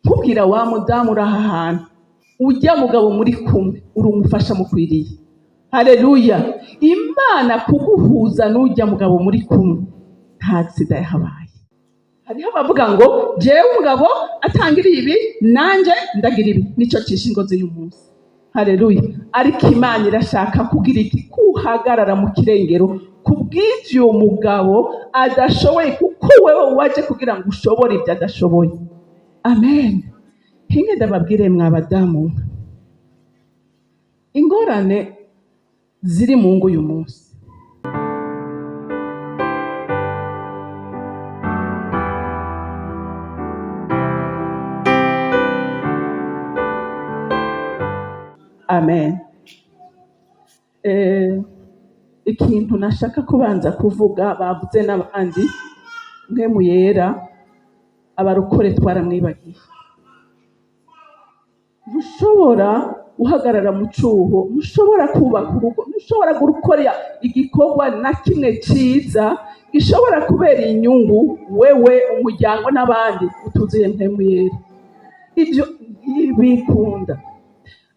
Nkubwira wa mudamu uri aha hantu, ujya mugabo muri kumwe, uri umufasha mukwiriye. Haleluya! Imana kuguhuza n'ujya mugabo muri kumwe, nta sida yahabaye. Hariho abavuga ngo jewe umugabo atangira ibi, nanje ndagira ibi, nico cishe ingozi y'umunsi. Haleluya! Ariko Imana irashaka kugira iki? Kuhagarara mu kirengero kubw'ivyo mugabo adashoboye, kuko wewe waje kugira ngo ushobore ibyo adashoboye. Amen. Hinge ndababwire, mwa badamu, ingorane ziri mu ngo uyu munsi. Amen. Ikintu nashaka kubanza kuvuga, bavuze n'abandi, Mpwemu Yera abarokore twaramwibagiye. Ntushobora guhagarara mu cuho, ntushobora kubaka urugo, ntushobora gukora igikorwa na kimwe ciza gishobora kubera inyungu wewe, umuryango n'abandi, utuzuye Mpwemu Yera. Ibyo ntibikunda.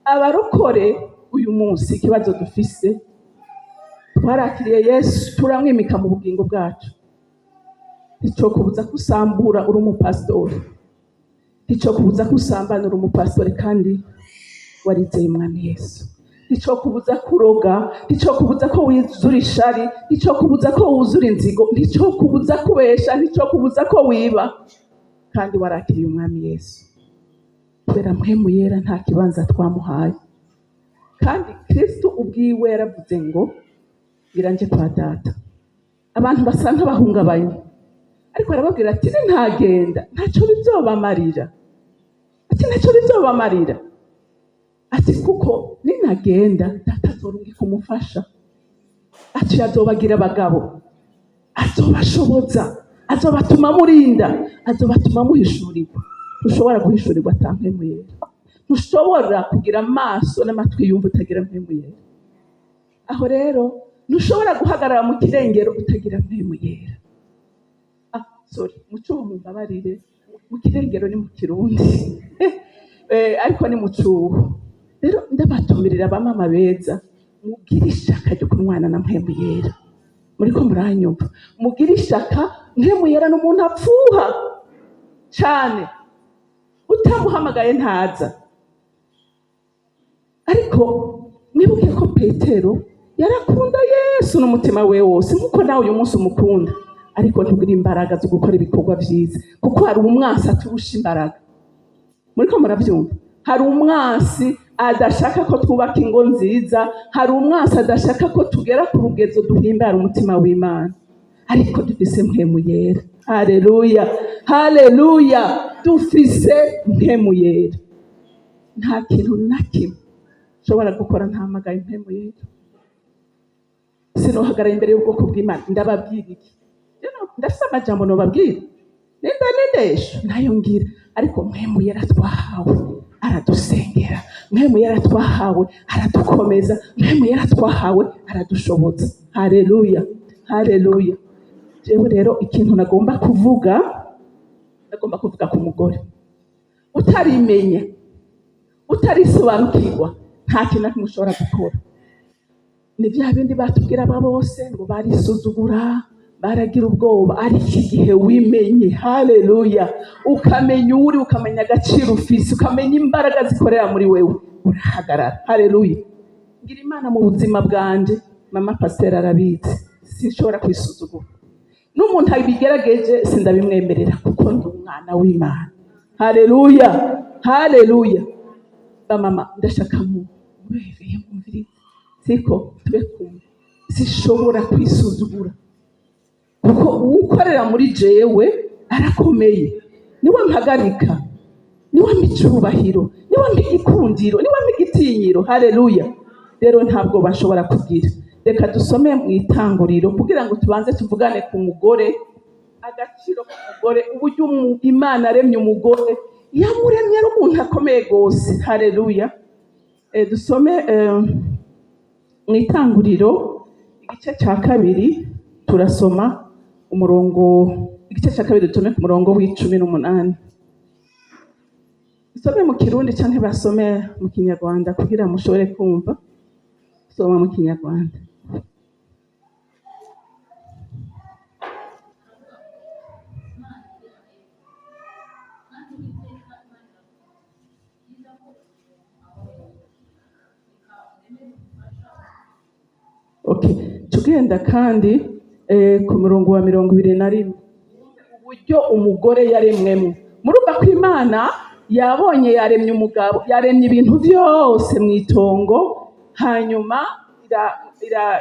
Abarokore uyu munsi ikibazo dufise, twarakiriye Yesu, turamwimika mu bugingo bwacu. Nticokubuza ko usambura uri umupasitori, nticokubuza ko usambana uri umupasitori kandi warizeye Umwami Yesu, nticokubuza kuroga, nticokubuza ko wuzura ishari, nticokubuza ko wuzura inzigo, nticokubuza kubesha, nticokubuza ko wiba kandi warakiriye Umwami Yesu. Kubera Mpwemu Yera nta kibanza twamuhaye. Kandi Kristo ubwiwe yaravuze ngo ngira nje kwa Data. Abantu basa nk'abahungabanye, ariko arababwira ati ntagenda ntacyo bizobamarira. Ati ntacyo bizobamarira, ati kuko ninagenda Data azorungika umufasha, ati azobagira abagabo, azobashoboza, azobatuma murinda, azobatuma muhishurirwa. Ntushobora guhishurirwa ata Mpwemu Yera. Ntushobora kugira amaso n'amatwi yumva utagira Mpwemu Yera. Aho rero ntushobora guhagarara mu kirengero utagira Mpwemu Yera. Ah, sorry, mucuho, mumbabarire, mu kirengero ni mu Kirundi, ariko ni mucuho. Rero ndabatumirira, abamama beza, mugire ishaka ryo kunywana na Mpwemu Yera. Muriko muranyumva? Mugire ishaka. Mpwemu Yera ni umuntu apfuha cane, utamuhamagaye ntaza. Ariko mwibuke ko Petero yarakunda Yesu n'umutima we wose, nkuko nawe uyu munsi umukunda, ariko ntugira imbaraga zo gukora ibikorwa vyiza, kuko hari umwansi aturusha imbaraga. Muriko muravyumva? Hari umwansi adashaka ko twubaka ingo nziza, hari umwansi adashaka ko tugera ku rugezo duhimbara umutima w'Imana. Ariko dufise Mpwemu Yera. Haleluya, haleluya! Dufise Mpwemu Yera. Nta kintu na kimwe nshobora gukora ntahamagaye Mpwemu Yera. Sinohagarara imbere y'ubwoko bw'Imana. Ndababwira iki? Ndafise amajambo nobabwira, ninda nindesho nayo ngira, ariko Mpwemu Yera twahawe aradusengera, Mpwemu Yera twahawe aradukomeza, Mpwemu Yera twahawe aradushoboza. Haleluya, haleluya! Jewe rero ikintu nagomba kuvuga, nagomba kuvuga ku mugore utarimenya, utarisobanukirwa, nta kintu na kimwe ushobora gukora. Ni bya bindi batubwira aba bose ngo barisuzugura, baragira ubwoba. Ariko igihe wimenye, haleluya, ukamenya uri, ukamenya agaciro ufise, ukamenya imbaraga zikorera muri wewe, urahagarara. Haleluya! Ngira Imana mu buzima bwanje, mama pasiteri arabizi, sinshobora kwisuzugura. N'umuntu abigerageje sindabimwemerera, kuko ndi umwana w'Imana. Haleluya, haleluya! Bamama, ndashaka mu mubereye mwumvirize, siko tube kumwe. Sishobora kwisuzugura, kuko uwukorera muri jewe arakomeye. Niwe mpagarika, niwe mpa icubahiro, niwe mpa igikundiro, niwe mpa igitinyiro. Haleluya! Rero ntabwo bashobora kugira. Reka dusome mu Itanguriro kugira ngo tubanze tuvugane ku mugore, agaciro k'umugore, uburyo Imana aremye umugore, yamuremye ari umuntu akomeye rwose. Haleluya! Dusome mu Itanguriro igice cya kabiri, turasoma umurongo, igice cya kabiri, dusome ku murongo wa 18. Nsome mu Kirundi canke basome mu Kinyarwanda kugira mushobore kumva? Soma mu Kinyarwanda. Okay, tugenda kandi ku murongo wa 21, uburyo umugore yaremwemo. Murumva ko Imana yabonye yaremye umugabo, yaremye ibintu byose mu itongo, hanyuma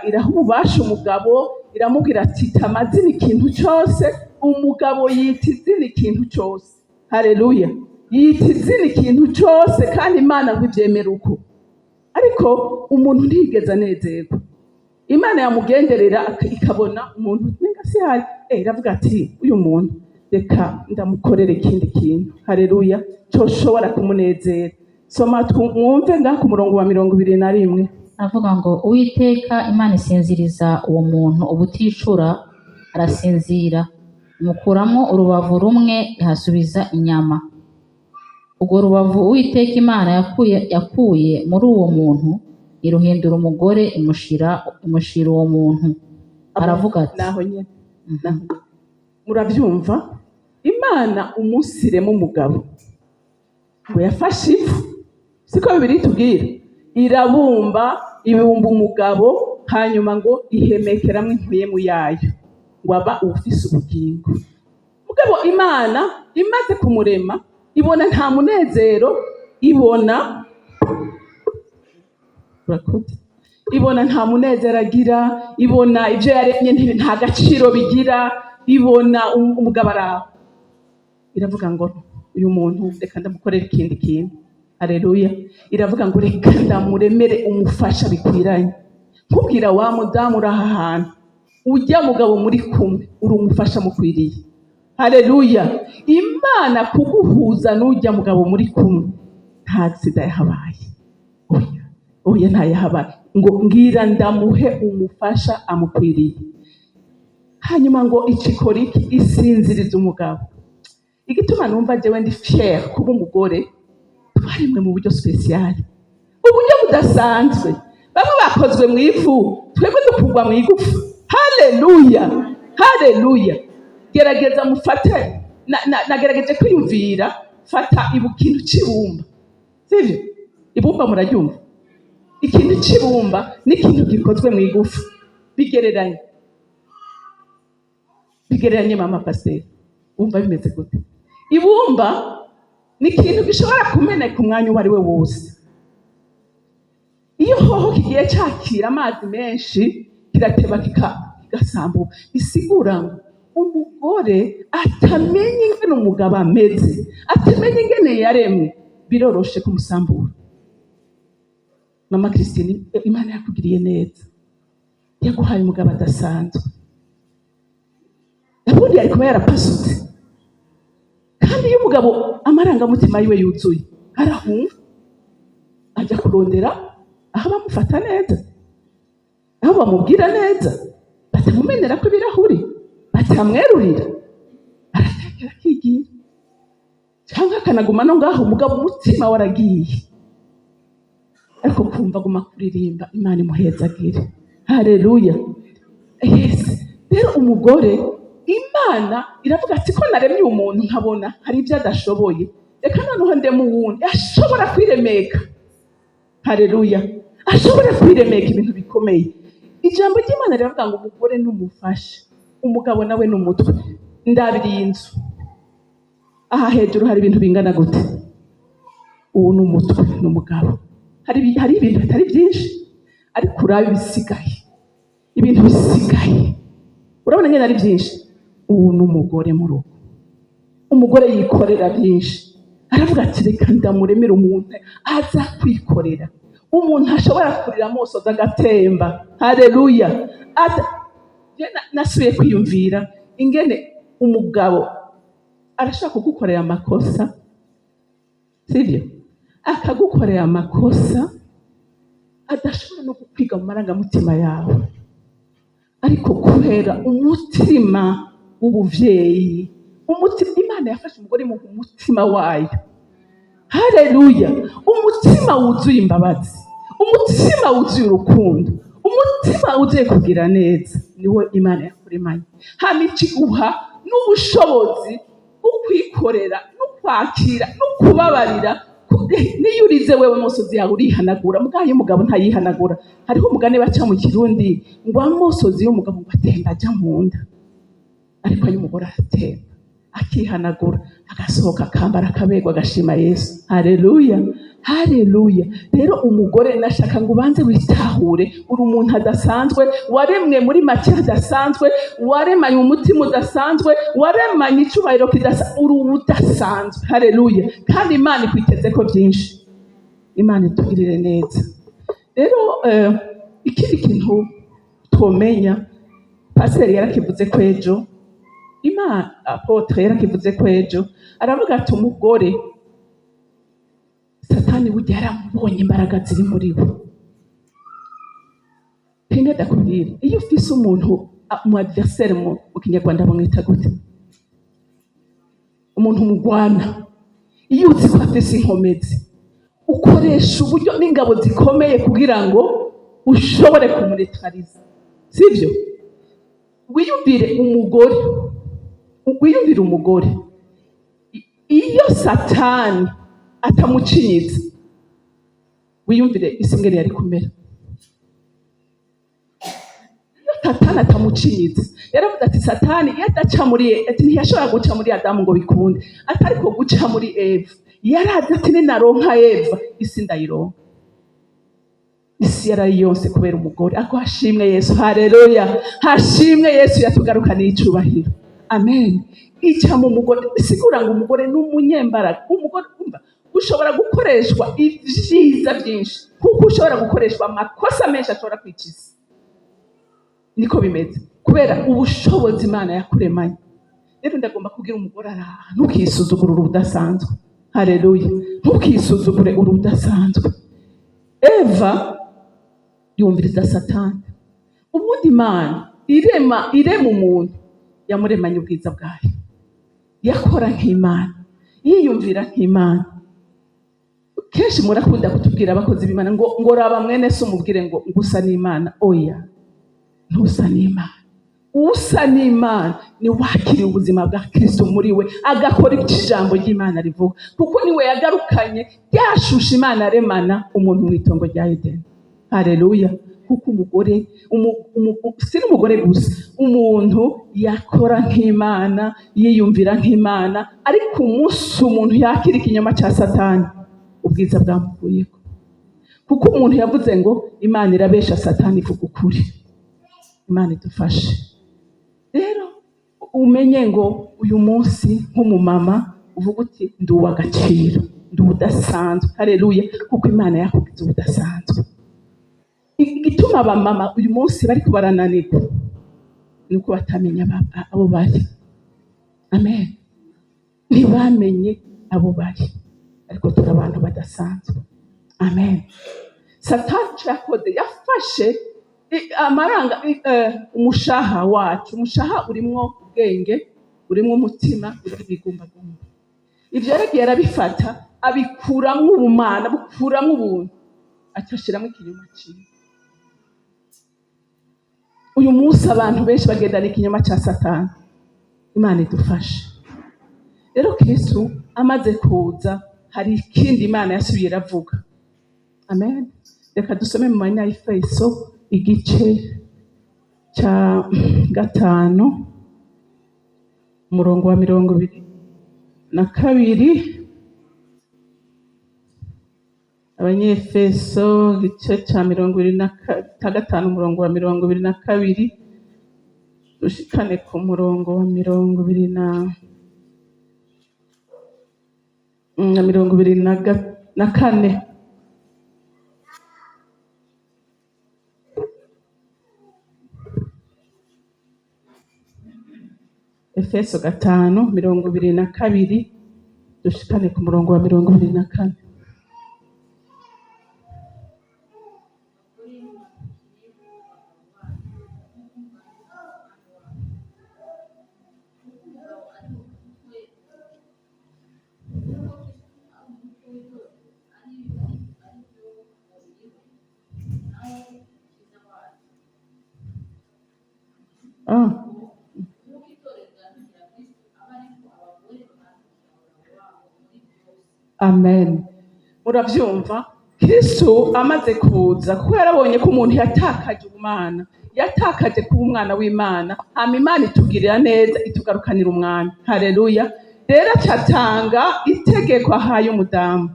iraha ububasha umugabo, iramubwira ati: "Ta amazina ikintu cyose." Umugabo yita izina ikintu cyose. Haleluya! Yita izina ikintu cyose, kandi Imana ngo ibyemere uko. Ariko umuntu ntiyigeze anezerwa. Imana yamugenderera ikabona umuntu nenga si hari, iravuga ati: "Uyu muntu reka ndamukorera ikindi kintu, haleluya, coshobora kumunezera." Soma mwumve ngaha ku murongo wa 21. Avuga ngo: "Uwiteka Imana isinziriza uwo muntu ubuticura, arasinzira, imukuramo urubavu rumwe, ihasubiza inyama. Urwo rubavu Uwiteka Imana yakuye muri uwo muntu iruhindura umugore, imushira uwo muntu." Aravuga ati Naho nyene, naho nyene. Murabyumva, Imana umunsi irema umugabo ngo yafashe ivu, siko Bibiliya itubwira? Irabumba, ibumba umugabo, hanyuma ngo ihemekeramwo impwemu yayo, ngo aba ufise ubugingo. Mugabo Imana imaze kumurema ibona nta munezero, ibona, urakoze, ibona nta munezero agira, ibona ibyo yaremye nta gaciro bigira, ibona umugabo araho, iravuga ngo: "Uyu muntu reka ndamukorera ikindi kintu." Haleluya! Iravuga ngo: "Reka ndamuremere umufasha bikwiranye." Nkubwira wa mudamu uri aha hantu, ujya mugabo muri kumwe uri umufasha mukwiriye. Haleluya! Imana kuguhuza n'ujya mugabo muri kumwe, nta sida yahabaye. Oya, oya, ntayahabaye. Ngo: "Ngira ndamuhe umufasha amukwiriye." Hanyuma ngo ikikora iki? Isinziriza umugabo. Igituma numva jewe ndi fier kuba umugore, twaremwe mu buryo spécial, uburyo budasanzwe. Bamwe bakozwe mu ivu, twebwe dukurwa mu igufa. Haleluya, haleluya! Gerageza mufate, nagerageje kwiyumvira, fata ibu ikintu c'ibumba, sivyo? Ibumba muraryumva? Ikintu c'ibumba n'ikintu gikozwe mu igufa, bigereranye, bigereranye. Mama pasiteri, wumva bimeze gute? Ibumba ni ikintu gishobora kumeneka umwanya uwo ari we wose. Iyo hoho kigiye cyakira amazi menshi, kirateba kigasambuka. Bisigura ngo umugore atamenya ingene umugabo ameze, atamenya ingene yaremwe, biroroshe kumusambura. Mama Christine, Imana yakugiriye neza, yaguhaye umugabo adasanzwe. Ubundi yari kuba yarapasutse. Kandi iyo umugabo amarangamutima yiwe yuzuye, arahunga, ajya kurondera aho bamufata neza, aho bamubwira neza, batamumenera ko ibirahuri, batamwerurira, aratekera akigira, cyangwa akanaguma no ngaho. Umugabo umutima waragiye, ariko kumva aguma kuririmba, Imana imuhezagire. Haleluya! Yes. Rero umugore, Imana iravuga ati: "Ko naremye umuntu nkabona hari ibyo adashoboye, reka noneho ndeme uwundi ashobora kwiremeka." Haleluya! Ashobora kwiremeka ibintu bikomeye. Ijambo ry'Imana riravuga ngo umugore n'umufasha, umugabo nawe ni umutwe. Ndabiriye inzu aha hejuru, hari ibintu bingana gute? Ubu ni umutwe, ni umugabo. Hari ibintu bitari byinshi, ariko urabe ibisigaye, ibintu bisigaye urabona nyine ari byinshi. Ubu ni umugore mu rugo. Umugore yikorera byinshi. Aravuga ati: "Reka ndamuremere umuntu aza kwikorera, umuntu ashobora kurira amosozi agatemba." Haleluya! Je nasubiye kwiyumvira ingene umugabo arashaka kugukorera amakosa, sibyo? Akagukorera amakosa adashobora no kukwiga mu marangamutima yawe, ariko kubera umutima w'ubuvyeyi, umutima Imana yafashe umugore mu umutima wayo. Haleluya! Umutima wuzuye imbabazi, umutima wuzuye urukundo, umutima wuzuye kugira neza, niwo Imana yakuremanye. Hama ikiguha n'ubushobozi bwo kwikorera no kwakira no kubabarira. Niyo urize wewe, amosozi yawe urihanagura, mugabo y'umugabo ntayihanagura. Hariho umugani baca mu Kirundi ngo amosozi y'umugabo ngo atemba aja mu nda, ariko ay'umugore aratemba akihanagura, agasohoka, akambara, akaberwa, agashima Yesu. Haleluya, haleluya! Rero umugore, nashaka ngo ubanze witahure: uri umuntu adasanzwe, waremwe muri make adasanzwe, waremanye umutima udasanzwe, waremanye icubahiro kidasanzwe, uri udasanzwe. Haleluya! Kandi Imana ikwiteze ko byinshi. Imana itugirire neza. Rero ikindi kintu twomenya, pasiteri yarakivuze ko ejo, Imana, apôtre yarakivuze ko ejo, aravuga ati umugore, Satani burya yaramubonye imbaraga ziri muri we. Pinga, ndakubwira, iyo ufise umuntu umu adversaire, mu Kinyarwanda bamwita gute? Umuntu mugwana, iyo uzi ko afise inkomezi, ukoresha uburyo n'ingabo zikomeye kugira ngo ushobore kumuneutraliza, sibyo? Wiyumvire umugore, wiyumvire umugore, iyo Satani atamucinyiza, wiyumvire isi ingene yari kumera. Iyo Satani atamucinyiza, yaravuze ati Satani iyo adaca muri, ati ntiyashobora guca muri Adamu ngo bikunde, atariko guca muri Eva. Yarazi ati ninaronka Eva, isi ndayironka. Isi yarayiyonse kubera umugore. Ako hashimwe Yesu! Haleluya! Hashimwe Yesu yatugarukaniye icubahiro. Amen. Ica mu mugore, bisigura ngo umugore ni umunyembaraga. Umugore, umva, ushobora gukoreshwa ibyiza byinshi kuko ushobora gukoreshwa amakosa menshi ashobora kwica isi. Niko bimeze kubera ubushobozi Imana yakuremanye. Rero ndagomba kubwira umugore araha: ntukisuzugure, uri udasanzwe. Haleluya! Ntukisuzugure, uri udasanzwe. Eva yumviriza Satani. Ubundi Imana irema umuntu, yamuremanye ubwiza bwayo, yakora nk'Imana, yiyumvira nk'Imana. Kenshi murakunda kutubwira, abakozi b'Imana, ngo raba mwene se umubwire ngo usa n'Imana. Oya, ntusa n'Imana. Usa n'Imana ni wakiriye ubuzima bwa Kristo muri we, agakora icyo ijambo ry'Imana rivuga, kuko niwe yagarukanye ryashusha Imana aremana umuntu mu itongo rya Edeni. Haleluya! Kuko umugore si n'umugore gusa, umuntu yakora nk'Imana, yiyumvira nk'Imana, ariko umunsi umuntu yakira ikinyoma cya Satani, ubwiza bwamuvuyeko, kuko umuntu yavuze ngo Imana irabesha, Satani ivuga ukuri. Imana idufashe. Rero umenye ngo uyu munsi nk'umumama uvuga uti ndi uw'agaciro, ndi udasanzwe. Haleluya! Kuko Imana yakugize ubudasanzwe. Igituma abamama uyu munsi bariko barananirwa ni uko batamenya abo bari. Amen. Ntibamenye abo bari, ariko turi abantu badasanzwe. Amen. Satani icyo yakoze, yafashe amaranga umushaha wacu. Umushaha urimwo ubwenge, urimwo umutima, urimo ibigumbagumba. Ivyo yaragiye arabifata, abikuramwo ubumana, bukuramwo ubuntu, aca ashiramwo ikinyoma ciwe. Uyu munsi abantu benshi bagendana ikinyoma cya Satani. Imana idufashe. Rero Kristu amaze kuza, hari ikindi Imana yasubiye iravuga. Amen. Reka dusome mu Banyefeso igice cya 5, umurongo wa 22. Abanyefeso igice cya 25, umurongo wa 22, dushikane ku murongo wa mirongo ibiri na 24. Efeso 5, 22, dushikane ku murongo wa 24. Amen. Muravyumva, Kristu amaze kuza, kuko yarabonye ko umuntu yatakaje ubumana, yatakaje kuba umwana w'Imana, hama Imana itugirira neza, itugarukanira umwami. Haleluya. Rero acatanga itegeko ahaye umudamu.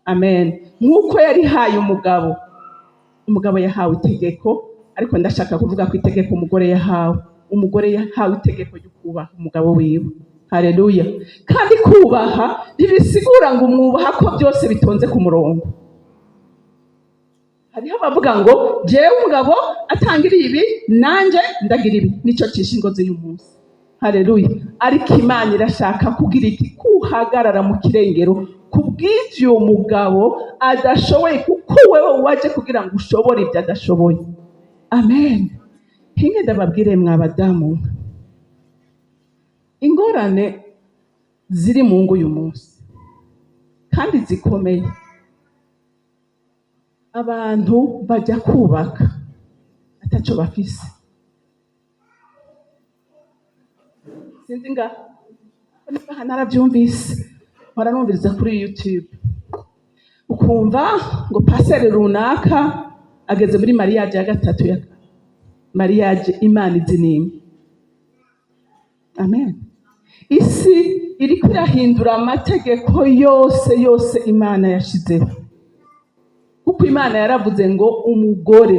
Amen. Nk'uko yarihaye umugabo, umugabo yahawe itegeko, ariko ndashaka kuvuga ko itegeko umugore yahawe, umugore yahawe itegeko ryo kubaha umugabo wiwe. Haleluya. Kandi kubaha ntibisigura ngo umwubaha ko byose bitonze ku murongo. Hariho abavuga ngo jewe umugabo atangira ibi, nanje ndagira ibi, nico cishe ingozi y'umunsi. Haleluya. Ariko Imana irashaka kugira iki? Kuhagarara mu kirengero kubw'ivyo mugabo adashoboye, kuko wewe waje kugira ngo ushobore ibyo adashoboye. Amen. Hinge ndababwire, mwa badamu, ingorane ziri mu ngo uyu munsi kandi zikomeye. Abantu bajya kubaka ataco bafise. Sinzi nga niba naravyumvise, mpora numviriza kuri YouTube, ukumva ngo paseri runaka ageze muri mariage ya gatatu, ya mariage Imana izi nimwe. Amen. Isi iriko irahindura amategeko yose yose Imana yashizeho, kuko Imana yaravuze ngo umugore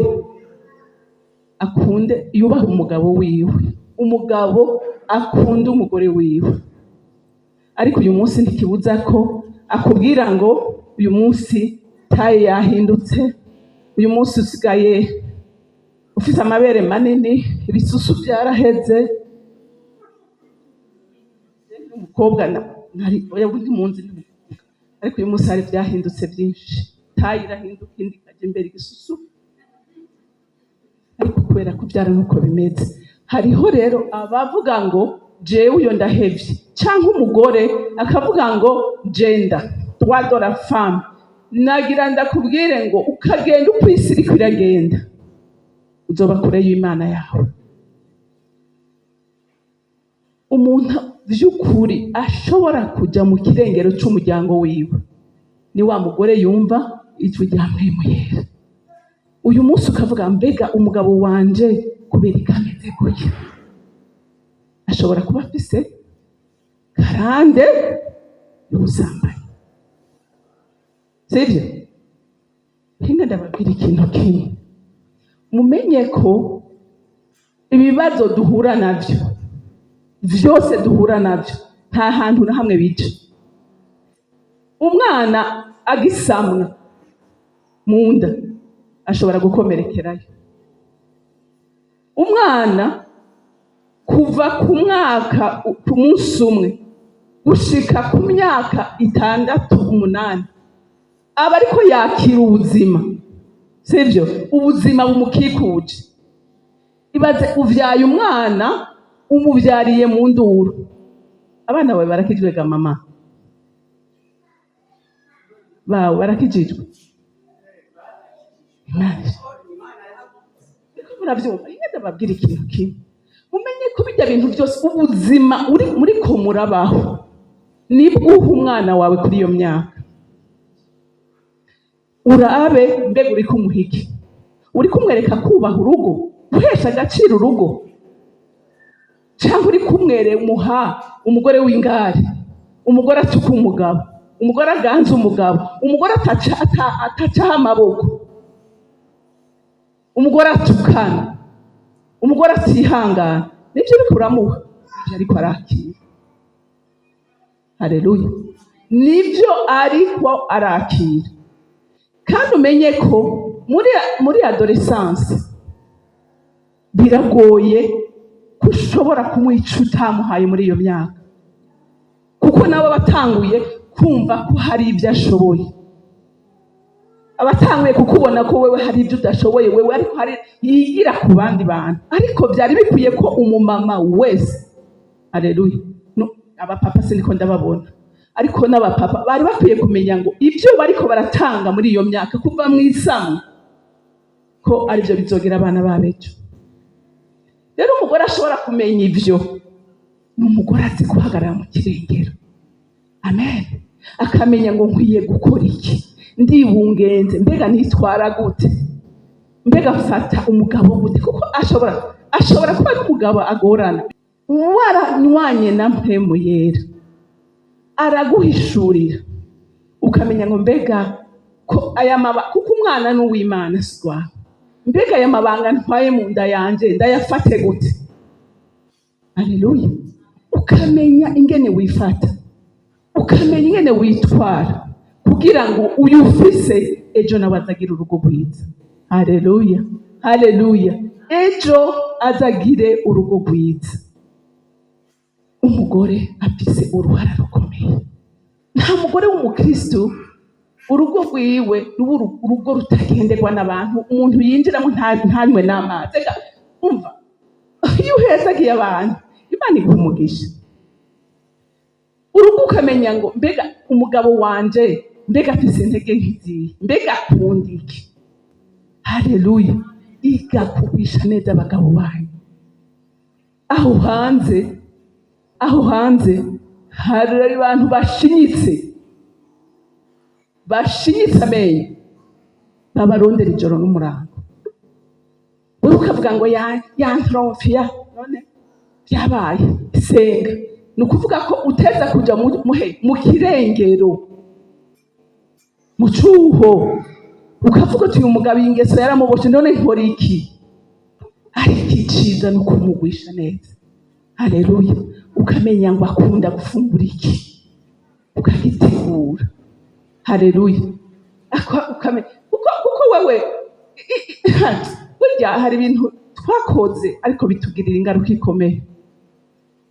akunde, yubahe umugabo wiwe, umugabo akunde umugore wiwe. Ariko uyu munsi ntikibuza ko akubwira ngo uyu munsi taille yahindutse, uyu munsi usigaye ufise amabere manini, ibisusu byaraheze. Umukobwa nari, oya, ntimunzi, ariko uyu munsi hari byahindutse byinshi, taille irahinduka, indi ikajya imbere, igisusu. Ariko kubera kubyara nuko bimeze. Hariho rero abavuga ngo jewe uyo ndahevye, canke umugore akavuga ngo gender, droit de la femme. Nagira ndakubwire ngo ukagenda uko isi iriko iragenda, uzoba kure y'Imana yawe. Umuntu vy'ukuri ashobora kuja mu kirengero c'umuryango wiwe ni wa mugore yumva ijwi rya Mpwemu Yera. Uyu munsi ukavuga: mbega umugabo wanje kubera ko ameze gutya? Ashobora kuba afise karande y'ubusambanyi, sivyo? Hinga ndababwira ikintu kimwe: mumenye ko ibibazo duhura navyo vyose, duhura navyo, nta hantu na hamwe bija. Umwana agisamwa mu nda ashobora gukomerekerayo. Umwana kuva ku mwaka, ku munsi umwe gushika ku myaka 6, 8, aba ariko yakira ubuzima, sivyo? Ubuzima bumukikuje. Ibaze uvyaye umwana, umuvyariye mu nduru. Abana bawe barakijwe ga? Mama bawe barakijijwe? Imana, niko muravyumva. Iyo ndababwira ikintu kimwe, mumenye ko bijya bintu byose, ubuzima uri muriko murabaho, nibwo uha umwana wawe kuri iyo myaka. Urabe mbega uri kumuha iki? Uri kumwereka kubaha urugo, guhesha agaciro urugo, cyangwa uri kumweremuha umugore w'ingare, umugore atuka umugabo, umugore aganza umugabo, umugore atacaho amaboko, umugore atukana, umugore atihangana? Nibyo uriko uramuha, nibyo ariko arakira. Haleluya. Nibyo ariko arakira. Kandi umenye ko muri adolescence biragoye ko ushobora kumuha ico utamuhaye muri iyo myaka, kuko nabo batanguye kumva ko hari ibyo ashoboye, abatanguye kukubona ko wewe hari ibyo udashoboye wewe, ariko hari yigira ku bandi bantu. Ariko byari bikwiye ko umumama wese, aleluya, no, abapapa siniko ndababona, ariko n'abapapa bari bakwiye kumenya ngo ibyo bariko baratanga muri iyo myaka kuva mu isamwa, ko aribyo bizogera abana babo ejo. Rero umugore ashobora kumenya ivyo ni umugore azi guhagarara mu kirengero. Amen. Akamenya ngo nkwiye gukora iki, ndibungenze, mbega nitwara gute, mbega mfata umugabo gute? Kuko ashobora kuba ari umugabo agorana. Waranywanye na Mpwemu Yera, araguhishurira, ukamenya ngo mbega ko aya maba, kuko umwana ni uw'Imana, si urwawe. Mbega aya mabanga ntwaye mu nda yanje ndayafate gute? Aleluya! Ukamenya ingene wifata, ukamenya ingene witwara, kugira ngo uyu ufise ejo nawe azagira urugo rwiza. Haleluya, haleluya! Ejo azagire urugo rwiza. Umugore afise uruhara rukomeye. Nta mugore w'umukristu urugo rwiwe ruba urugo rutagenderwa n'abantu, umuntu yinjiramo ntanywe n'amazi. Ega, umva, iyo uhezagiye abantu, Imana iguha umugisha. Urugo ukamenya ngo mbega umugabo wanje, mbega afise intege nk'izihe, mbega akunda iki? Haleluya! Iga kugwisha neza abagabo banyu. Aho hanze hari abantu bashinyitse amenyo, babarondera ijoro n'umurango. Wowe ukavuga ngo yantromfiya, none byabaye. Senga. Ni ukuvuga ko uteza kuja mu kirengero, mu cuho, ukavuga uti: "Uyu mugabo iyi ngeso yaramuboshe, none nkora iki?" Ariko iciza ni ukumugwisha neza. Haleluya! Ukamenya ngo akunda gufungura iki, ukagitegura. Haleluya! Ukamenya kuko wewe burya hari ibintu twakoze ariko bitugirira ingaruka ikomeye.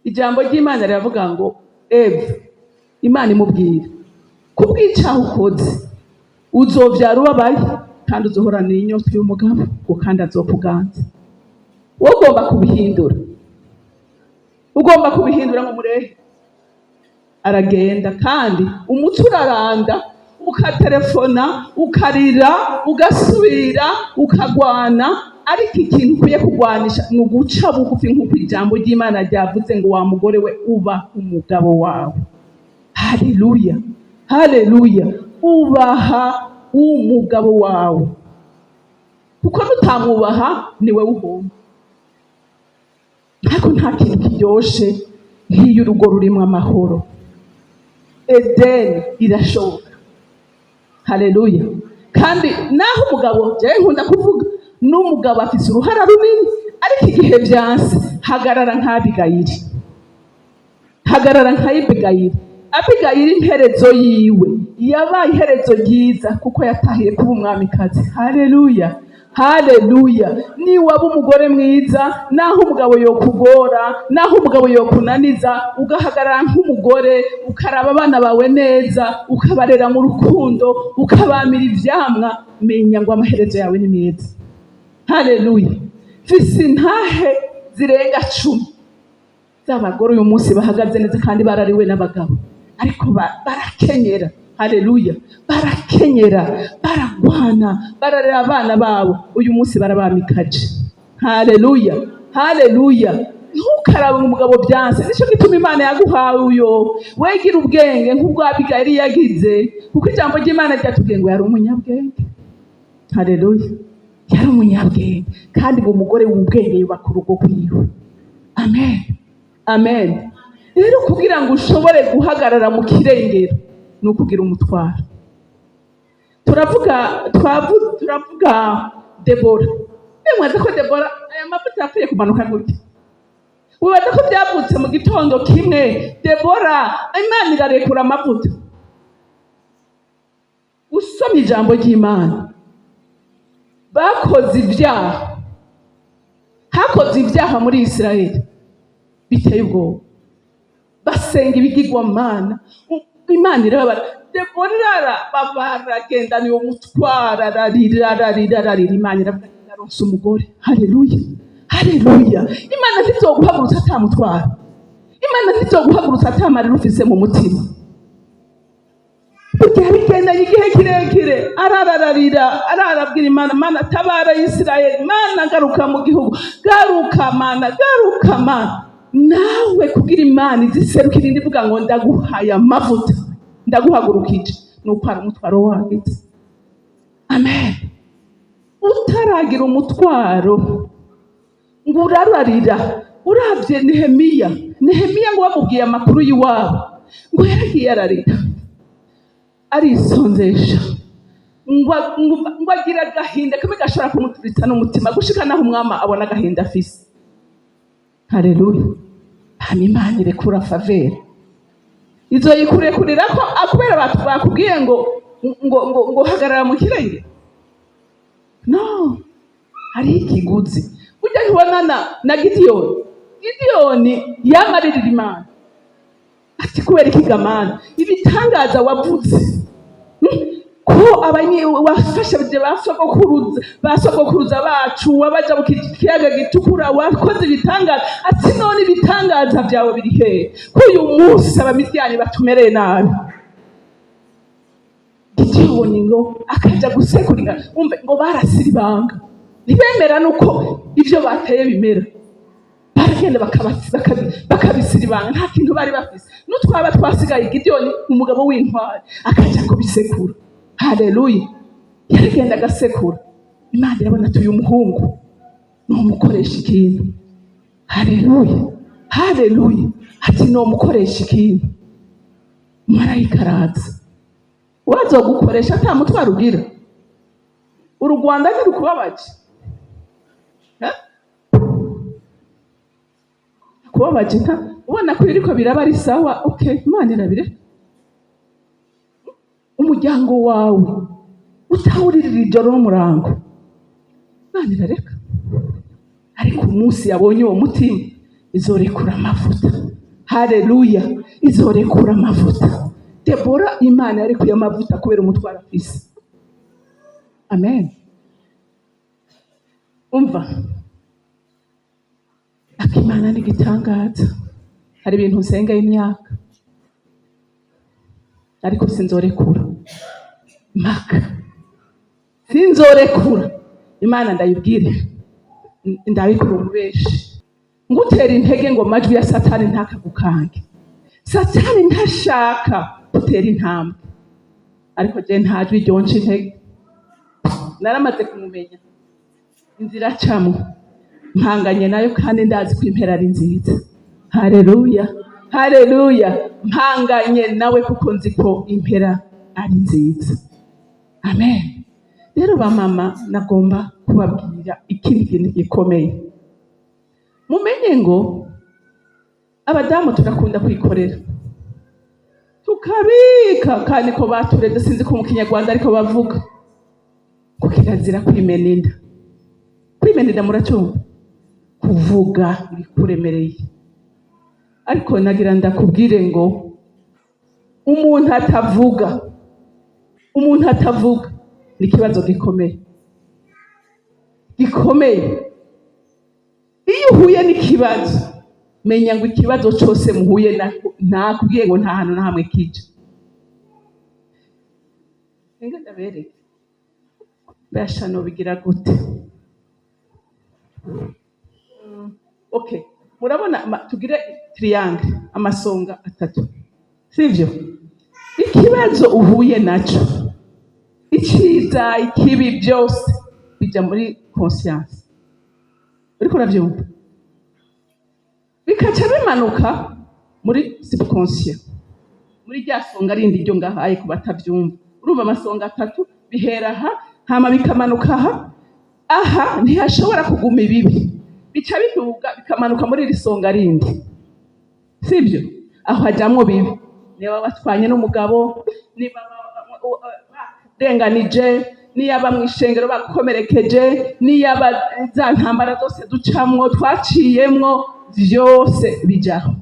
Ijambo ry'Imana riravuga ngo Eva, Imana imubwira: "Kubw'icaha ukoze uzovyara ubabaye, kandi uzohorana inyota y'umugabo, ngo kandi azokuganza." Wowe ugomba kubihindura, ugomba kubihindura ngo murehe aragenda, kandi umuco uraranda, ukaterefona, ukarira, ugasubira ukagwana. Ariko ikintu ukwiye kugwanisha ni uguca bugufi, nk'uko ijambo ry'Imana ryavuze ngo: "Wa mugore we, uba umugabo wawe." Haleluya, haleluya! Ubaha umugabo wawe, kuko nutamwubaha niwe uhomba. Ariko nta kintu kiryoshe nk'iyo urugo rurimo amahoro. Edeni irashoboka. Haleluya! Kandi naho umugabo, jewe nkunda kuvuga n'umugabo afise uruhara runini, ariko igihe vyanse, hagarara nk'Abigayiri, hagarara nka Abigayiri. Abigayiri imperezo yiwe yabaye iherezo ryiza, kuko yatahiye kuba umwamikazi. Haleluya, haleluya! Niwaba umugore mwiza, naho umugabo yokugora, naho umugabo yokunaniza, ugahagarara nk'umugore, ukaraba abana bawe neza, ukabarera mu rukundo, ukabamira ivyamwa, menya ngo amaherezo yawe ni meza. Haleluya! Mfise intahe zirenga 10 z'abagore uyu munsi bahagaze neza kandi barariwe n'abagabo, ariko barakenyera. Haleluya! Barakenyera, baragwana, bararera abana babo, uyu munsi barabamikaje. Haleluya, haleluya! Ntukarabe umugabo byanse. Nicyo gituma Imana yaguhawe uyo. Wegira ubwenge nk'ubwo Abigayili yagize, kuko ijambo ry'Imana ryatubwiye ngo yari umunyabwenge. Haleluya! Yari umunyabwenge, kandi ngo umugore w'ubwenge yubaka urugo rwiwe. Amen, amen. Rero kugira ngo ushobore guhagarara mu kirengero ni ukugira umutwaro. Turavuga Debora. Nimwaza ko Debora aya mavuta yapfuye kumanuka gutya? Wibaza ko byavutse mu gitondo kimwe? Debora, Imana irarekura amavuta. Usomye ijambo ry'Imana, bakoze ibyaha, hakoze ibyaha muri Isirayeli biteye ubwoba, basenga ibigirwamana, Imana irababara. Debora baragendana uwo mutwaro, ararira, ararira, ararira. Imana iravuga ati: "Ndaronse umugore." Haleluya, haleluya! Imana ntizoguhagurutsa atamutwaro. Imana ntizoguhagurutsa atamarira ufise mu mutima. Burya bigendanye igihe kirekire, ararararira, ararabwira Imana: "Mana, tabara Isirayeli, Mana, garuka mu gihugu, garuka Mana, garuka Mana." Nawe kugira Imana iziserukira indi ivuga ngo: "Ndaguhaye amavuta, Ndaguhagurukije nuko hari umutwaro wagize. Amen. Utaragira umutwaro ngo urararira. Uravye Nehemiya, Nehemiya ngo bamubwiye amakuru y'iwabo, ngo yaragiye ararira, arisonzesha, ngo agira agahinda kamwe gashobora kumuturitsa n'umutima, gushika naho umwami abona agahinda afise. Haleluya! Hama Imana irekura faveur, izoyikurekurira ko kubera bakubwiye ngo hagarara mu kirenge. No hariho ikiguzi. Burya ntibonana na Gidiyoni. Gidiyoni yamaririra Imana ati: "Kubera iki ga Mana, ibitangaza wavuze, ko abanyi wafashe ba sogokuruza bacu, wabaja mu kiyaga gitukura, wakoze ibitangaza," ati: "None ibitangaza byawe biri hehe, ko uyu munsi Abamidiyani batumereye nabi?" Gidiyoni ngo akaja gusekura ingano, umve ngo barasira ibanga, ntibemera nuko ivyo bateye bimera. Baragenda bakabisira ibanga, nta kintu bari bafise n'utwaba twasigaye. Gidiyoni, umugabo w'intwari, akaja kubisekura. Haleluya! Yaragenda agasekura. Imana irabona ati: "Uyu muhungu numukoresha ikintu." Haleluya, haleluya! Ati: "Nomukoresha ikintu." Marayika araza. Wazogukoresha ata mutwaro ugira? Uru Rwanda ntirukubabaje? Eh? Kubabaje nta ubona ko biriko biraba ari sawa? Okay, Imana irabire. Umuryango wawe utawuririra ijoro n'umurango, Imana irareka. Ariko umunsi yabonye uwo mutima, izorekura amavuta. Haleluya! Izorekura amavuta. Debora, Imana yarekuye amavuta kubera umutwaro afise. Amen. Umva, akimana ni igitangaza. Hari ibintu nsenga imyaka, ariko sinzorekura mpaka, sinzorekura. Imana ndayibwire, ndabikura umubeshi. Ngutera intege ngo amajwi ya Satani ntakagukange. Satani ntashaka gutera intambwe, ariko je nta jwi ryonca intege. Naramaze kumumenya inzira acamwo, mpanganye nayo, kandi ndazi ko impera ari nziza. Haleluya, haleluya! Mpanganye nawe kuko nzi ko impera ari nziza. Amen. Rero ba mama, nagomba kubabwira ikindi kintu gikomeye. Mumenye ngo abadamu turakunda kwikorera, tukabika, kandi ko batureze, sinzi ko mu Kinyarwanda ariko bavuga ngo kirazira kwimena inda. Kwimena inda muracyumva? Kuvuga ibikuremereye. Ariko nagira ndakubwire ngo umuntu atavuga, umuntu atavuga ni ikibazo gikomeye, gikomeye. Iyo uhuye n'ikibazo, menya ngo ikibazo cyose muhuye nakubwiye ngo nta hantu na hamwe kija. Ninga ndabereke basha nobigira gute? Okay, murabona tugire triangle, amasonga atatu, sivyo? Ikibazo uhuye naco, iciza, ikibi, byose bija muri conscience. Uriko uravyumva? Bikaca bimanuka muri subconscient, muri rya songa rindi ryo ngahaye. Ku batavyumva, urumva amasonga atatu bihera aha, hama bikamanuka aha. Aha ntihashobora kuguma ibibi, bica biduga bikamanuka muri iri songa rindi, sibyo? Aho hajamwo bibi: niba batwanye n'umugabo, niba barenganije, niyaba mu ishengero bagukomerekeje, niyaba za ntambara zose ducamwo, twaciyemwo, vyose bijaho.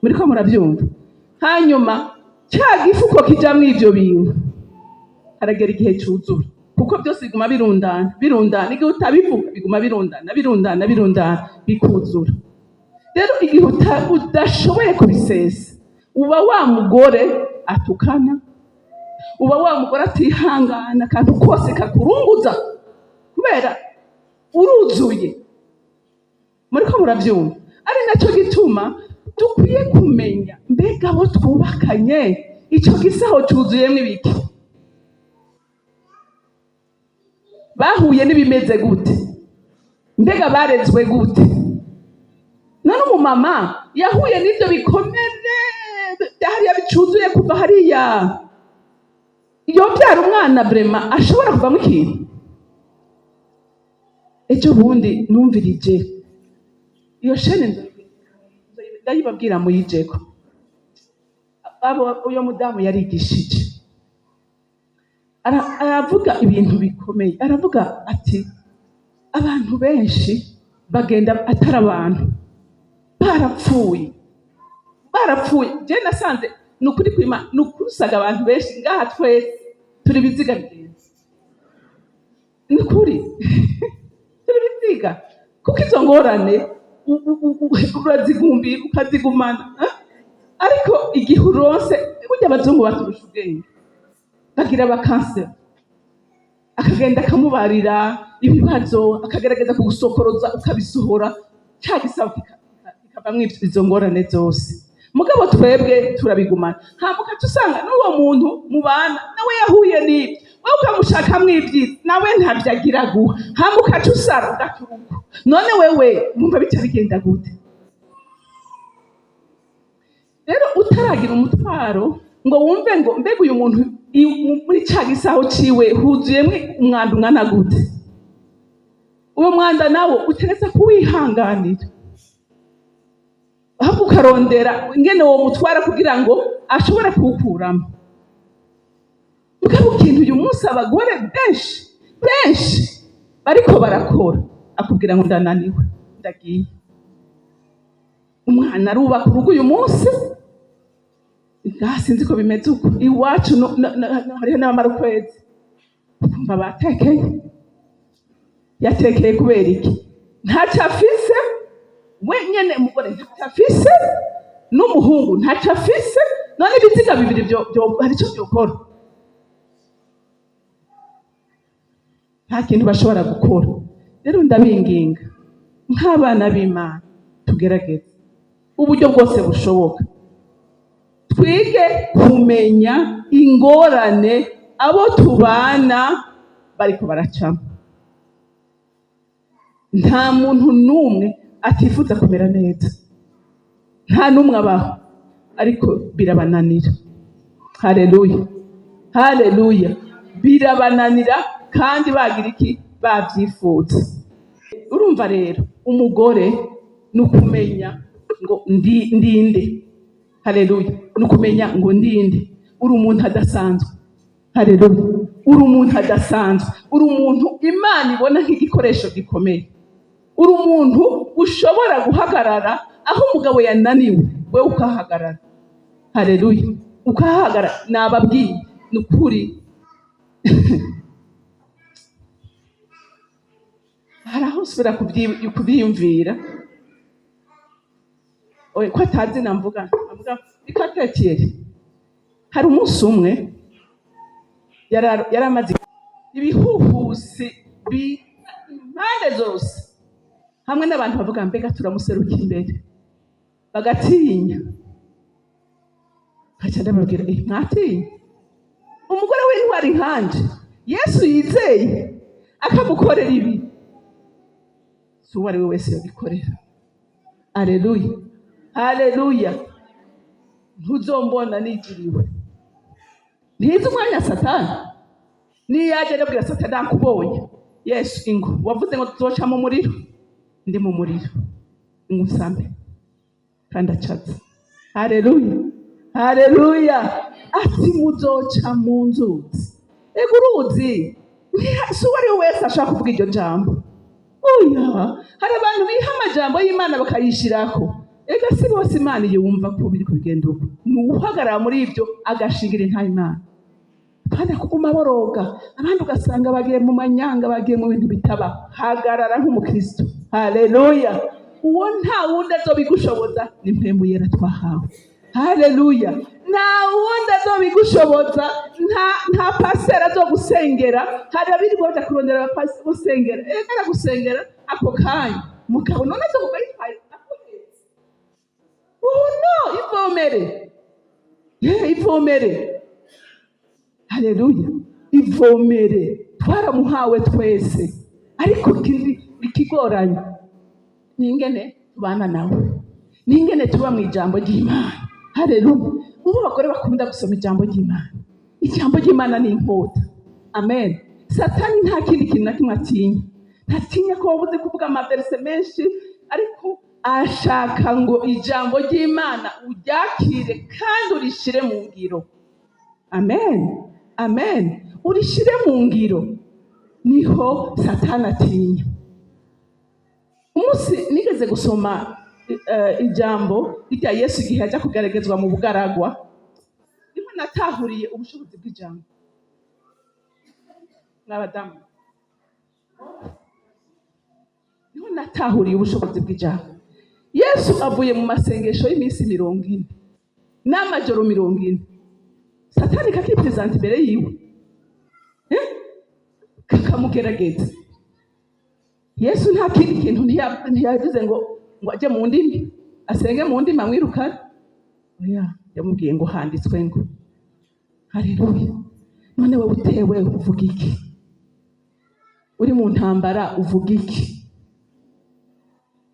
Muriko muravyumva? Hanyuma cya gifuko kijamwo ivyo bintu, haragera igihe cuzura, kuko byose biguma birundana, birundana. Igihe utabivuga, biguma birundana, birundana, birundana, bikuzura. Rero igihe udashoboye kubisesa, uba wa mugore atukana, uba wa mugore atihangana, akantu kose kakurunguza, kubera uruzuye. Muriko muravyumva? Ari nacyo gituma dukwiye kumenya mbega abo twubakanye. Icyo gisaho cyuzuyemo ibiki? Bahuye n'ibimeze gute? Mbega barezwe gute? None umumama yahuye n'ibyo bikomere hariya bicuzuye kuva hariya, yobyara umwana brema ashobora kuvamo ikintu? Ejo bundi numvirije iyo shene, ndayibabwira muyijeko. Abo uyo mudamu yarigishije, aravuga ibintu bikomeye. Aravuga ati abantu benshi bagenda atari abantu, barapfuye, barapfuye. Je nasanze ni ukuri kwima, ni ukuri usaga abantu benshi ngaha twese turi biziga bigenze, ni ukuri turi biziga, kuko izo ngorane urazigumbira ukazigumana, eh? Ariko igihe uronse, burya abazungu baturusha ubwenge, bagira abakanseri, akagenda akamubarira ibibazo, akagerageza kugusokoroza ukabisohora, cya gisabo kikavamwo izo ngorane zose. Mugabo twebwe turabigumana, hama ukaca usanga n'uwo muntu mubana nawe yahuye n'ibyo, wowe ukamushakamwo ibyiza, nawe ntabyo agira guha, hama ukaca usara ugaturuka. None wewe wumva bica bigenda gute? Rero utaragira umutwaro ngo wumve ngo mbega uyu muntu muri ca gisaho ciwe huzuyemwo umwanda ungana gute, uwo mwanda nawo uteretse kuwihanganira, ahubwo ukarondera ingene uwo mutwara kugira ngo ashobore kuwukuramo. Mugabo ikintu uyu munsi abagore benshi benshi bariko barakora, akubwira ngo ndananiwe, ndagiye. Umwana arubaka urugo uyu munsi, ngaha sinzi ko bimeze uko iwacu, hariho n'abamara ukwezi ukumva batekeye. Yatekeye kubera iki? Ntacyo afise wenyene, umugore ntacyo afise n'umuhungu ntacyo afise. None ibiziga bibiri hari icyo byokora? Nta kintu bashobora gukora. Rero ndabinginga nk'abana b'Imana, tugerageze uburyo bwose bushoboka twige kumenya ingorane abo tubana bariko baracamo. Nta muntu n'umwe atifuza kumera neza, nta n'umwe abaho, ariko birabananira. Haleluya, haleluya! Birabananira kandi bagira iki? Babyifuza. Urumva rero umugore ni ukumenya ngo ndinde. Haleluya! Ni ukumenya ngo ndinde. Uri umuntu adasanzwe. Haleluya! Uri umuntu adasanzwe, uri umuntu Imana ibona nk'igikoresho gikomeye, uri umuntu ushobora guhagarara aho umugabo yananiwe, wewe ukahagarara. Haleluya! Ukahagarara. Nababwiye ni ukuri, hari aho usubira kubyiyumvira. Oya, ko atazi namvuga, avuga ikatekere. Hari umunsi umwe yaramaze ibihuhusi impande zose, hamwe n'abantu bavuga mbega turamuseruka imbere, bagatinya. Nkaca ndababwira, mwatinya umugore w'intwari nkanje Yesu yizeye akamukorera ibi? Si uwo ari we wese yobikorera. Aleluya, haleluya! Ntuzombona nigiriwe, ntizi umwanya Satani niyaje arabwira Satani nakubonye. Yesu ingo wavuze ngo tuzoca mu muriro, ndi mu muriro, ngo usambe kandi acaza. Haleluya, haleluya! Ati muzoca mu nzuzi. Ego uruzi, si uwo ari we wese ashaka kuvuga iryo jambo. Oya, hari abantu biha amajambo y'Imana bakayishirako. Ega si bose Imana yumva ko biri kubigenda uko. Ni uhagarara muri ibyo agashingira inta Imana, kandi kuguma boroga abandi ugasanga bagiye mu manyanga, bagiye mu bintu bitaba. Hagarara nk'umukristo. Haleluya! Uwo nta wundi azobigushoboza, ni mpwemu yera twahawe. Haleluya! Nta wundi azobigushoboza, nta pasiteri azogusengera. Hari abirirwa baja kurondera abapasiteri gusengera. Ega aragusengera ako kanya, mugabo none azoguma yitwaye akuhetse? Oh no, ivomere. Ivomere. Haleluya! Ivomere, twaramuhawe twese, ariko ikigoranye ni ingene tubana nawe, ni ingene tuba mu ijambo ry'Imana. Haleluya! Ubu abagore bakunda gusoma ijambo ry'Imana. Ijambo ry'Imana ni inkota. Amen. Satani nta kindi kintu na kimwe atinya. Ntatinya ko wabuze kuvuga amaverise menshi, ariko ashaka ngo ijambo ry'Imana uryakire kandi urishire mu ngiro. Amen, amen. Urishire mu ngiro, niho Satani atinya. Umunsi nigeze gusoma ijambo rya Yesu igihe ajya kugaragazwa mu bugaragwa, niho natahuriye ubushobozi bw'ijambo. Mw'abadamu, niho natahuriye ubushobozi bw'ijambo. Yesu avuye mu masengesho y'iminsi 40 n'amajoro 40, Satani kakipresenta imbere yiwe, eh? Kakamugerageza. Yesu nta kindi kintu ntiyagize ngo ajye mu ndimi, asenge mu ndimi amwirukane. Oya, yamubwiye ngo handitswe ngo. Haleluya! None wowe utewe uvuga iki? Uri mu ntambara uvuga iki?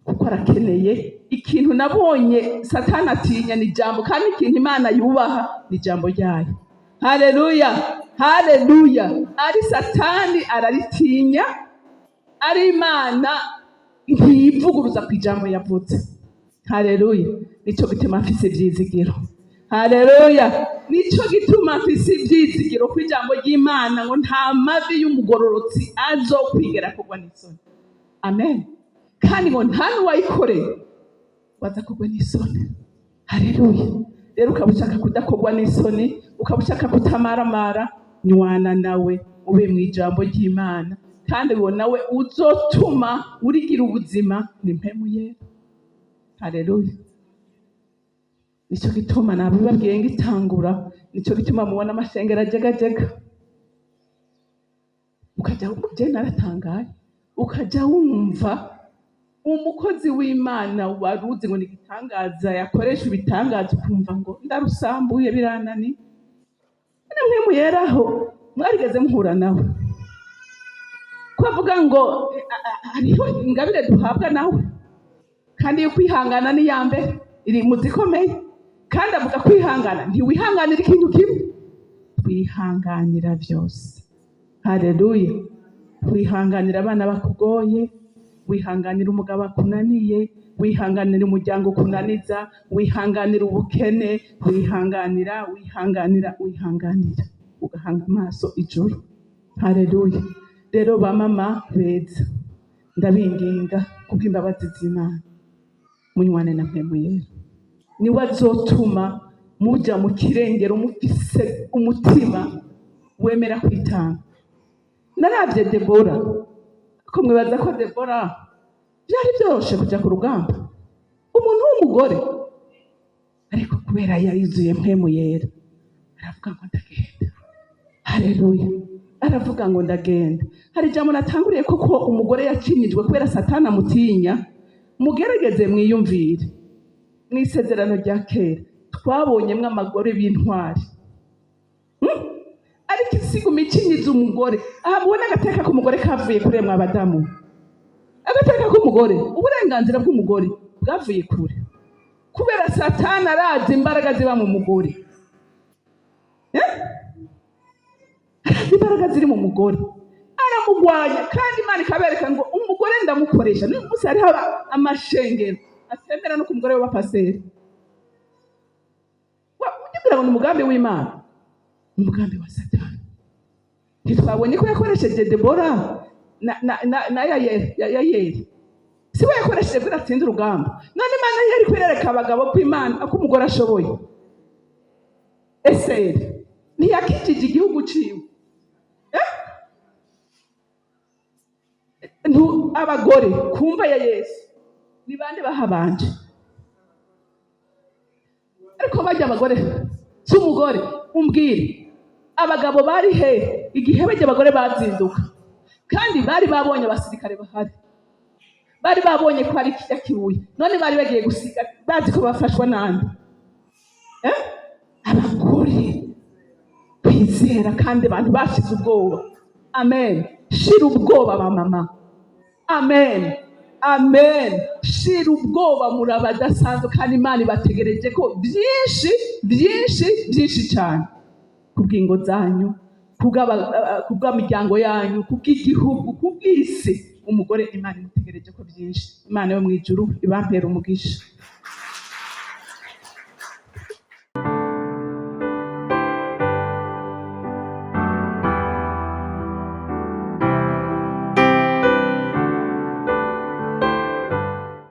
Kuko arakeneye ikintu. Nabonye Satani atinya ni ijambo, kandi ikintu Imana yubaha ni ijambo ryayo. Haleluya, haleluya! Ari Satani araritinya, ari Imana ntiyivuguruza ku ijambo yavuze. Haleluya! Nico gituma mfise ivyizigiro. Haleluya! Nico gituma mfise ivyizigiro ku ijambo ry'Imana ngo nta mavi y'umugororotsi azokwigera kugwa n'isoni. Amen. Kandi ngo nta n'uwayikoreye waza kugwa n'isoni. Haleluya! Rero ukaba ushaka kudakogwa n'isoni, ukaba ushaka kutamaramara, nywana nawe, ube mu ijambo ry'Imana, kandi uwo nawe uzotuma urigira ubuzima ni Mpwemu Yera. Haleluya! Nicyo gituma nabibabwiye ngitangura, nicyo gituma mubona amashengero ajegajega. Ukajya, je naratangaye, ukajya wumva umukozi w'Imana waruzi ngo ni igitangaza, yakoresha ibitangaza, ukumva ngo ndarusambuye, biranani. None Mpwemu Yeraho mwarigeze muhura nawe ko avuga ngo hariho ingabire duhabwa nawe, kandi iyo kwihangana ni iya mbere iri mu zikomeye, kandi avuga kwihangana, ntiwihanganira ikintu kimwe, twihanganira byose. Haleluya! Wihanganira abana bakugoye, wihanganira umugabo akunaniye, wihanganira umuryango ukunaniza, wihanganira ubukene, wihanganira, wihanganira, wihanganira, ugahanga amaso ijuru. Haleluya! Rero ba mama beza, ndabinginga kubw'imbabazi z'Imana, munywane na Mpwemu Yera. Niwe azotuma muja mu kirengero mufise umutima wemera kwitanga. Naravye Debora, ko mwibaza ko Debora byari byoroshe kuja ku rugamba, umuntu w'umugore, ariko kubera yarizuye Mpwemu Yera, aravuga ngo ndagenda. Haleluya! Aravuga ngo ndagenda. Hari ijambo natanguriye koko umugore yacinyijwe kubera Satani amutinya. Mugerageze mwiyumvire, mu Isezerano rya Kera twabonyemwo amagore b'intwari. Ariko isiguma icinyiza umugore. Aha mubona agateka k'umugore kavuye kure, mwa badamu. Agateka k'umugore, uburenganzira bw'umugore bwavuye kure, kubera Satani arazi imbaraga ziba mu mugore. Eh? Arazi imbaraga ziri mu mugore, aramugwanya, kandi Imana ikabereka ngo umugore ndamukoresha. N'uyu munsi hariho amashengero atemera no ku mugore w'abapasiteri. Ujya kugira ngo ni umugambi w'Imana, ni umugambi wa Satani. Ntitwabonye ko yakoresheje Debora na Yayeli? Si we yakoresheje kugira atsinde urugamba? None Imana yari kwereka abagabo ko Imana, ko umugore ashoboye. Eseri ntiyakijije igihugu ciwe? Eh? Abagore kumva ya Yesu ni bande bahabanje? Ariko bajya abagore, si umugore umbwire, abagabo bari he igihe bajya abagore bazinduka, kandi bari babonye abasirikare bahari, bari babonye ko hari ikijya kibuye? None bari bagiye gusiga bazi ko bafashwa nande? Eh? Abagore kwizera, kandi abantu bashize ubwoba. Amen. Shira ubwoba ba mama. Amen, amen. Shira ubwoba, muri abadasanzwe, kandi Imana ibategereje ko byinshi, byinshi, byinshi cyane, kubw'ingo zanyu, kubw'amiryango yanyu, kubw'igihugu, kubw'isi. Umugore Imana imutegereje ko byinshi. Imana yo mu ijuru ibampera umugisha.